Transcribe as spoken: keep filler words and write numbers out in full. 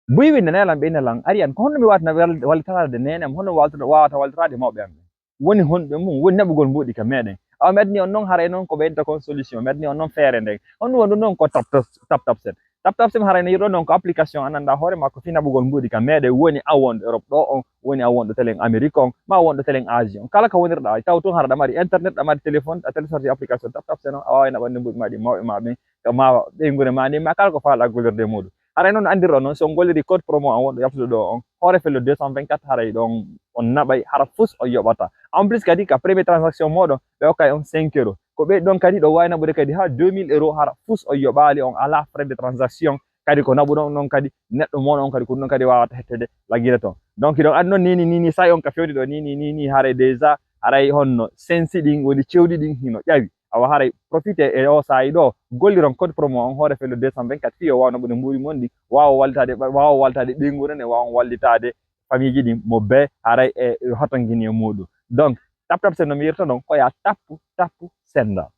Buy winde nelan ɓe nelan ari an ko honno mi wawata wallitade nene am, honno wawata wallitade mawɓe am ɓen? Woni honɓe mum woni naɓugol mbuuɗi ka meɗen. Awa mi adni on noon haray noon ko ɓeydata kon solution, mi adni on noon feere nden. On ɗum wonɗum noon ko tap tap sen. Tap tap sen haray no yiɗo noon ko application an annda hoore ma ko fi naɓugol mbuuɗi ka meɗen, woni an wonɗo Europe ɗo on, woni an wonɗo telen Amérique on, ma wonɗo telen Asie on, kala ko wonirɗa taw toon hara ɗa mari internet, ɗa mari téléphone, a télécharge application tap tap sen on, a wawa naɓande mbuuɗi ma ɗi mawɓe ma ɓen, ma ɓeynguure ma ni, ma kala ko faala gollirde e muɗum. Haray noon andirɗon noon si on golliri code promo an wonɗo yaltude ɗo on, hoore fello deux cent vingt-quatre haray ɗon on naɓay hara fus on yoɓata. En plus kadi ka premier transaction moɗon ɓe okkay on cinq euros. Ko ɓe ɗon kadi ɗo wawi naɓude kadi ha deux mille euros hara fus on yoɓali, on ala frais de transaction. Kadi ko naɓuɗon noon kadi neɗɗo moɗon on kadi ko ɗum ɗon kadi wawata hettede laggire toon. Donc ɗon andi noon nini nini sayi on ka fewndi ɗo nini nini haray déjà haray honno sensi ɗin woni cewɗi ɗin hino ƴawi. Awa haray profité e o saayi ɗo golliron code promo on hoore fello deux cent vingt-quatre fi o wawa naɓude mbuuɗi mon ɗi, wawa wallitade wawa wallitade ɓeynguure ne, wawa wallitade famille ji ɗin mo be haray e hotongini e muɗum. Donc tap tap sen no mi yirta ɗon ko ya tappu tappu senda.